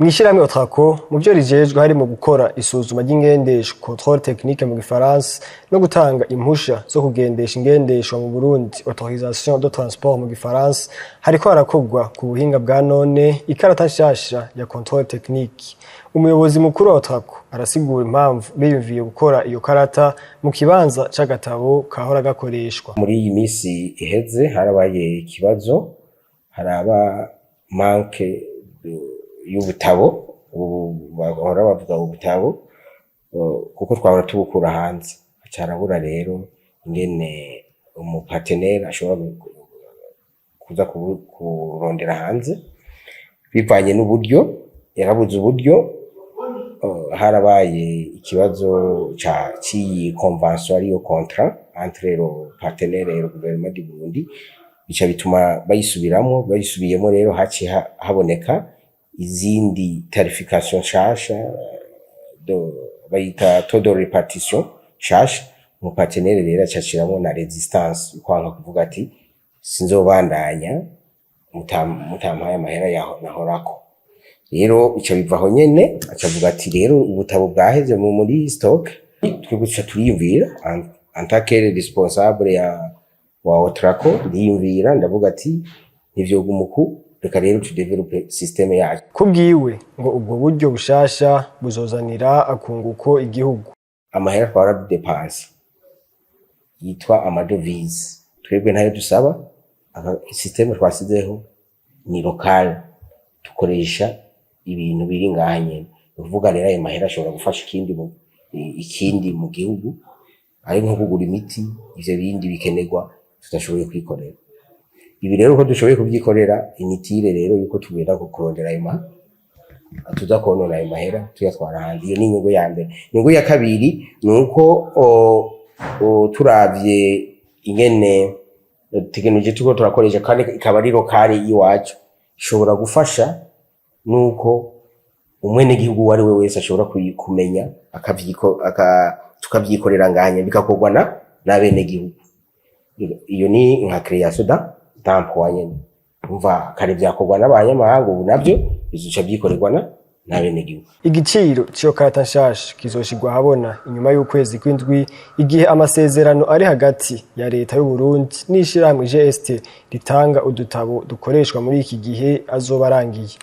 Mw'ishirahamwe Otraco, mu vyo rijejwe harimo gukora isuzuma ry'ingendeshwa, contrôle technique mu gifaransa, no gutanga impusha zo kugendesha ingendeshwa mu Burundi, autorisation de transport mu gifaransa. Hariko harakorwa ku buhinga bwa none ikarata nshasha ya contrôle technique. Umuyobozi mukuru wa Otraco arasigura impamvu biyumviye gukora iyo karata mu kibanza c'agatabo kahora gakoreshwa. Muri iyi minsi iheze harabaye ikibazo, haraba manque y'ubutabo. Ubu bahora bavuga ubutabo, kuko twahora tubukura hanze, haca harabura rero ingene umu partenaire ashobora kuza kurondera hanze bivanye n'uburyo yarabuze uburyo. Harabaye ikibazo ca c'iyi convention, ariyo contrat entre le partenaire et le gouvernement du Burundi, bica bituma bayisubiramwo. Bayisubiyemo rero, haciye haboneka izindi tarification nshasha, bayita taux de répartition nshasha. Umu partenaire rero aca ashiramwo na résistance, kwanka kuvuga ati: "Sinzobandanya mutampaye amahera yaho nahorako." Rero bica biva aho nyene, aca avuga ati: "Rero ubutabo bwaheze muri stock." Twebwe tuca turiyumvira, en tant que responsable ya wa Otraco, ndiyumvira ndavuga ati: "Ntivyoguma uku, reka rero tu développe système yacu." Kubwiwe, ngo ubwo buryo bushasha buzozanira akunguko igihugu. Amahera twahora du dépensa yitwa ama devises, twebwe ntayo dusaba. Système twasizeho ni local, dukoresha ibintu biri ngaha nyene. Ni ukuvuga rero ayo mahera ashobora gufasha ikindi mu gihugu, ari nko kugura imiti, ivyo bindi bikenerwa tudashoboye kwikorera. Ibi rero uko dushoboye kubyikorera, inutile rero yuko tugenda kurondera ayo ma tuza konona ayo mahera tuyatwara hanze. Iyo ni inyungu ya mbere. Inyungu ya kabiri ni uko turavye ingene technologie turiko turakoresha, kandi ikaba ari locale iwacu, ishobora gufasha nuko umwenegihugu uwo ari we wese ashobora kumenya tukavyikorera nganya, bigakorwa n'abenegihugu. Iyo ni nka création d'emploi nyene. Umva, kare vyakorwa n'abanyamahanga, ubu navyo bizoca vyikorerwa n'abenegihugu. Igiciro c'iyo karata nshasha kizoshirwa ahabona inyuma y'ukwezi kw'indwi, igihe amasezerano ari hagati ya leta y'u Burundi n'ishirahamwe GST ritanga udutabo dukoreshwa muri iki gihe azoba arangiye.